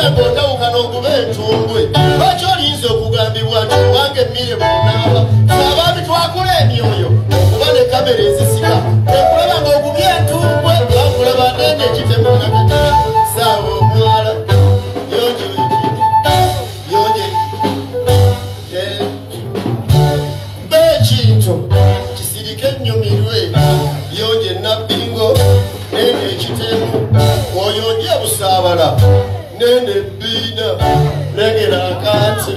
nkya ng'otawukana okuba entumbwe. Lwaki olinza okugambibwa nti owange emmere bw'onaaba? Ffe abaami twakula emyoyo okuba ne kamera ezisika. Okulaba ng'ogubye entumbwe, bakulaba nene ekitemu nakati. Saawa omwala, yonje yonje. Mba ekintu kisirike ennyumirwe, yonje nabbingo nene ekitemu, oyonje busaabala nene ebbiina, lengera akantu.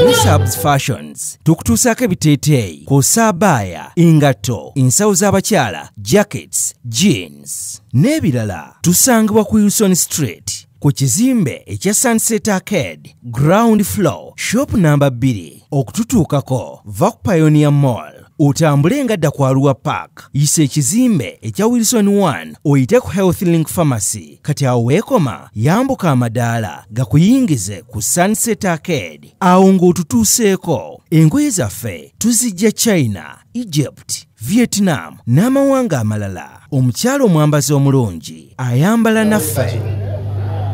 Musabs Fashions tukutuusaako ebiteeteeyi kw'ossa abaaya, engatto, ensawo z'abakyala, jackets, jeans n'ebirala. Tusangibwa ku Wilson Street ku kizimbe ekya Sunset Arcade, ground floor, shop number 2. Okututuukako va ku Pioneer Mall otambule nga dda ku Arua Park, yisa ekizimbe ekya Wilson 1 oyite ku Health Link Pharmacy. Kati awo weekoma yambuka amadaala gakuyingize ku Sunset Arcade. Awo ng'otutuuseeko, engoye zaffe tuzijja China, Egypt, Vietnam n'amawanga amalala. Omukyala omwambazi omulungi ayambala naffe.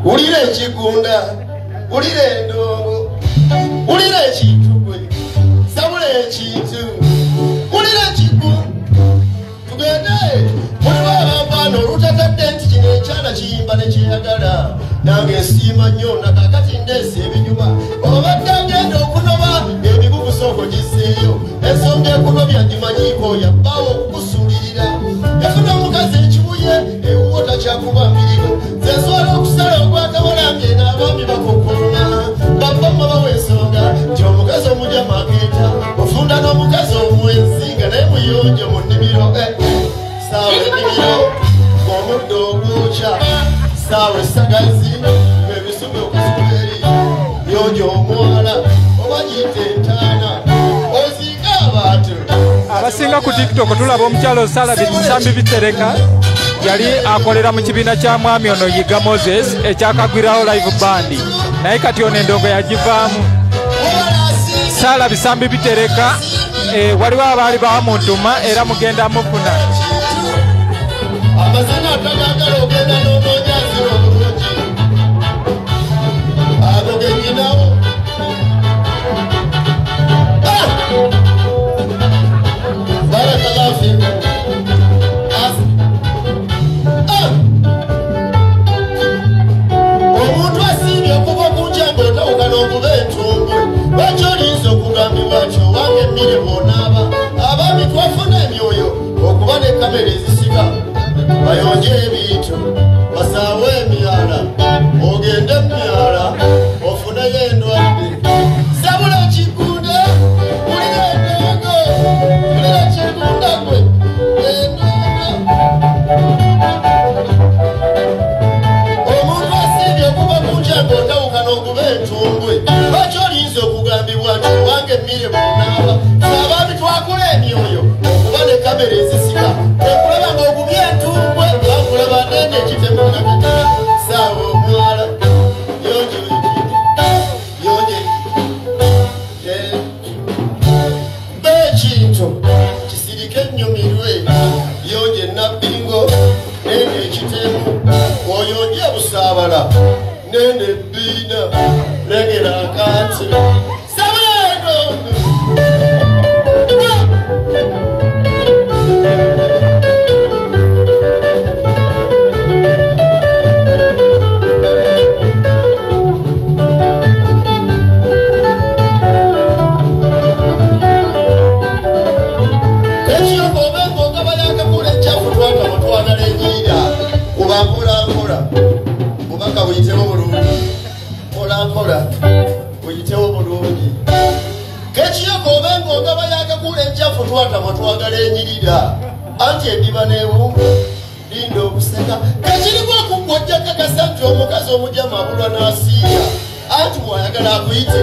Wulira ekigunda, wulira endongo, wulira ekintu gwe, sabula ekintu, wulira ekigu. Tugende, mulimu abampaano olutatadde nti kino ekyana kiyimba ne kyeyagala. Nange nsiima nnyo na kaakati ndeese ebinyuma. Obadde agenda okunoba emigugu sooka ogisseeyo. Ensonga ekunobya ngimanyiiko yabbaawo okukusuulirira. Yafuna omukazi ekibuye ewuwo takyakuba mirimu. Nze nsobola okusala ogwakawala ng'eno abaami bakokkoloma. Bavamma bawa ensonga nti omukazi omujama akeeta, ofunda n'omukazi omwenzi nga naye muyonjo mu nnimiro. Saawa ennimiro ng'omuddo ogwokya, saawa essagazi ng'ebisubi okuzuba eri, yonja omwala oba giyite entaana, oziike abantu. Abasinga ku TikTok tulaba omukyalo Sala Bisambi Bitereka yali akolera mu kibiina kya mwami ono Yiga Moses ekyakagwirawo live band, naye kati ono endongo yagivaamu. Sala Bisambi Bitereka, waliwo abaali bamuntuma era mugenda mufuna. Amazina atagagala ogenda n'onoonya nzira obulungi ago ge nnyinawo. Barakallahu fiikum. Omuntu asiimye okuva ku nkya ng'otawukana okuba entumbwe. Lwaki olinza okugambibwa nti owange emmere bw'onaaba? Abaami twafuna emyoyo okuba ne kamera ezisika, bayonje ebintu, basaawe emyala, ogende mu myala ofuneyo endwadde. Sabula ekigunda, wulira endongo, wulira ekigunda gwe, endongo. Omuntu asiimye okuva ku nkya ng'otawukana okuba entumbwe. Lwaki olinza okugambibwa nti owange emmere bw'onaaba? Ffe abaami twakula emyoyo okuba ne kamera ezisika, okulaba ng'ogubye entumbwe, bakulaba nene ekitemu nakati. Saawa omwala, yonje yonje. Mba ekintu kisirike ennyumirwe, yonje nabbingo nene ekitemu, oyonje busaabala nene ebbiina, lengera akantu. Sabula endongo. Ekiyoko oba engongaba y'akakula ekyafu twataba twagala enyiira. Kuba mpola mpola, bubaka buyitewo bulungi. Mpola mpola, buyitewo bulungi. Ekiyoko oba engongaba y'akakula ekyafu twataba twagala enyirira. Anti eddiba n'ewumba, linda okuseka. Ekirimu okuggwa ojja kakasa nti omukazi omujama abulwa n'asiiya. Anti bw'ayagala akuyite,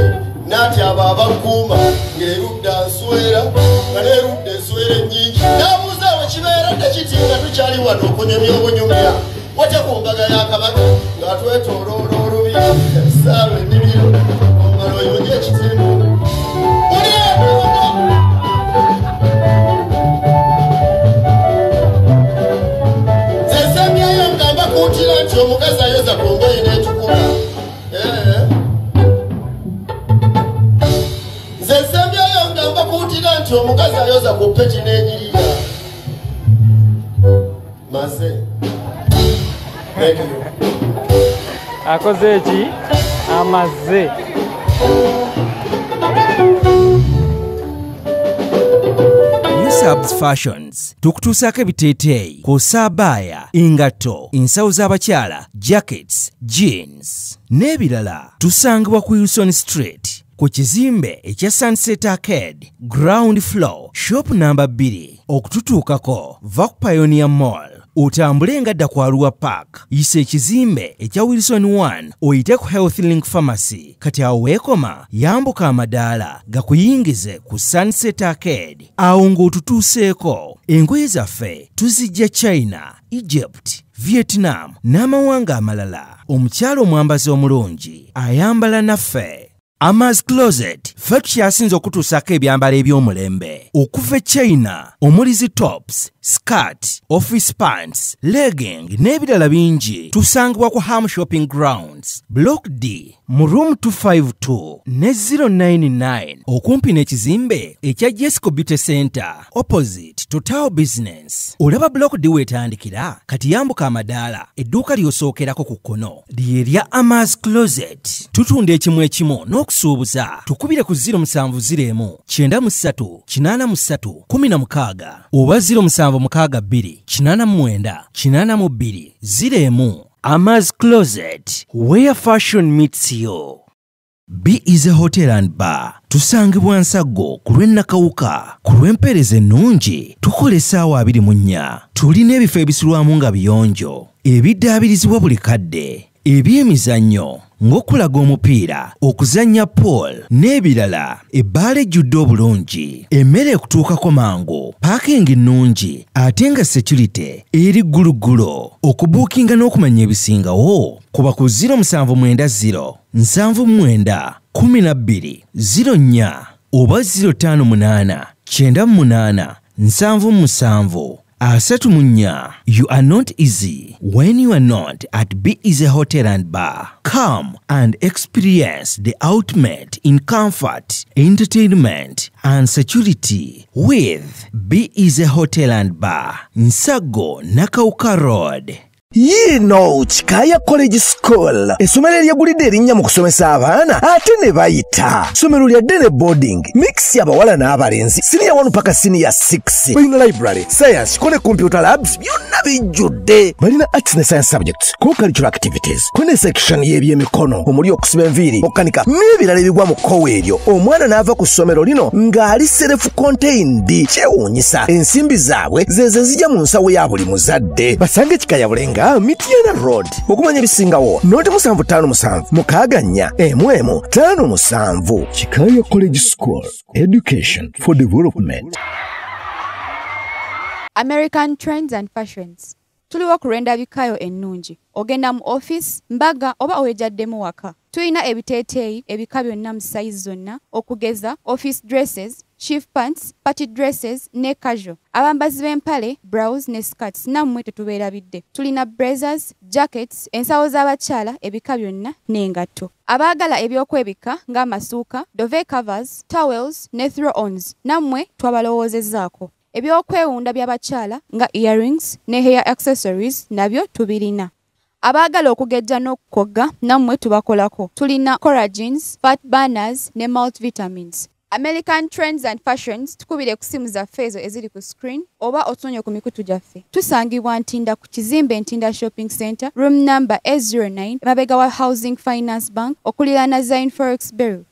n'ati abo abakuuma ng'erudda nswera, nga n'erudda enswera ennyingi. N'abuuza awo kibeera tekiti nga tukyali wano okunyumya obunyumya. Watya ku mbaga ya Kabaka ng'atwetooloola olubi, essaawa ennimiro, omala oyonje ekitemu. Wulira endongo. Nze nsembyeyo ngamba Mbakuutira nti omukazi ayoza ku ngoye n'etukula. Nze nsembyeyo nga mbakuutira nti omukazi ayoza ku peki n'enyirira. Maze. Thank you. Akoze ki? Amaze. Subs Fashions tukutuusaako ebiteeteeyi kw'ossa abaaya, engatto, ensawo z'abakyala, jackets, jeans n'ebirala. Tusangibwa ku Wilson Street ku kizimbe ekya Sunset Arcade, ground floor, shop number 2. Okututuukako va ku Pioneer Mall otambule nga dda ku Arua Park, yisa ekizimbe ekya Wilson 1 oyite ku Health Link Pharmacy. Kati awo weekoma yambuka amadaala gakuyingize ku Sunset Arcade. Awo ng'otutuuseeko, engoye zaffe tuzijja China, Egypt, Vietnam n'amawanga amalala. Omukyala omwambazi omulungi ayambala naffe. Amaz Closet ffe tukyasinze okutuusaako ebyambalo eby'omulembe okuva e China, omuli zi tops, skirt, office pants, legging n'ebirala bingi. Tusangibwa ku Ham Shopping Grounds, Block D mu room 252 ne 099 okumpi n'ekizimbe ekya Jesco Beauty Center opposite Total Business. Olaba Block D weetandikira, kati yambuka amadaala, edduuka ly'osookerako ku kkono lye lya Amaz Closet. Tutunda ekimu ekimu n'okusuubuza. Tukubire ku 0701 93 83 16 oba 0762 89 82 01. Amaz Closet, where fashion meets you. B is a hotel and bar. Tusangibwa Nsaggo ku lw'e Nakawuka. Ku lw'empeereza ennungi tukola essaawa 24. Tulina ebifo ebisulwamu nga biyonjo, ebiddaabirizibwa buli kadde, eby'emizannyo ng'okulaga omupiira, okuzannya pool n'ebirala. Ebbaala ejjudde obulungi, emmere ekutuukako mangu, paakingi nnungi ate nga security eri gguluggulo. Okubuukinga n'okumanya ebisingawo kuba ku 0790 79 12 04 oba 058 98 77 34. You are not easy when you are not at Be Easy Hotel and Bar. Come and experience the ultimate in comfort, entertainment, and security with Be Easy Hotel and Bar, Nsaggo, Nakawuka Road. Yino Kikaaya College School, essomero eryegulidde erinnya mu kusomesa abaana ate ne bayita. Ssomero lya day ne boarding, mix y'abawala n'abalenzi, senior 1 paka senior 6. Balina library, science, kone computer labs, byonna bijjudde. Balina arts ne science subjects, co-curricular activities, kone section y'ebyemikono omuli okusiba enviiri, okukanika n'ebirala ebigwa mu kkowe eryo. Omwana n'ava ku ssomero lino ng'ali self contained. Kyewuunyisa, ensimbi zaabwe ze zijja mu nsawo ya buli muzadde. Basange Kikaaya Bulenga, Mityana Road. Okumanya ebisingawo noti 757 64 11 57. Kikaaya College School, education for development. American Trends and Fashions. Tuliwo ku lw'endabikayo ennungi. Ogenda mu office, mbaga oba owejaddemu waka. Tulina ebiteeteeyi ebika byonna mu sayizi zonna, okugeza office dresses, shift pants, party dresses ne casual. Abambazi b'empale, blouse ne skirts nammwe tetubeerabidde. Tulina blazers, jackets, ensawo z'abakyala ebika byonna n'engatto. Abaagala ebyokwebikka ng'amasuuka, duvet covers, towels ne throw-ons nammwe twabalowoozezzaako. Ebyokwewunda by'abakyala nga earrings ne hair accessories nabyo tubirina. Abaagala okugejja n'okukogga nammwe tubakolako. Tulina collagens, fat burners ne multivitamins. American Trends and Fashions tukubire ku simu zaffe ezo eziri ku screen oba otunoonye ku mikutu gyaffe. Tusangibwa Ntinda ku kizimbe Ntinda Shopping Center, room number A09, emabega wa Housing Finance Bank, okuliraana Zain Forex Bureau.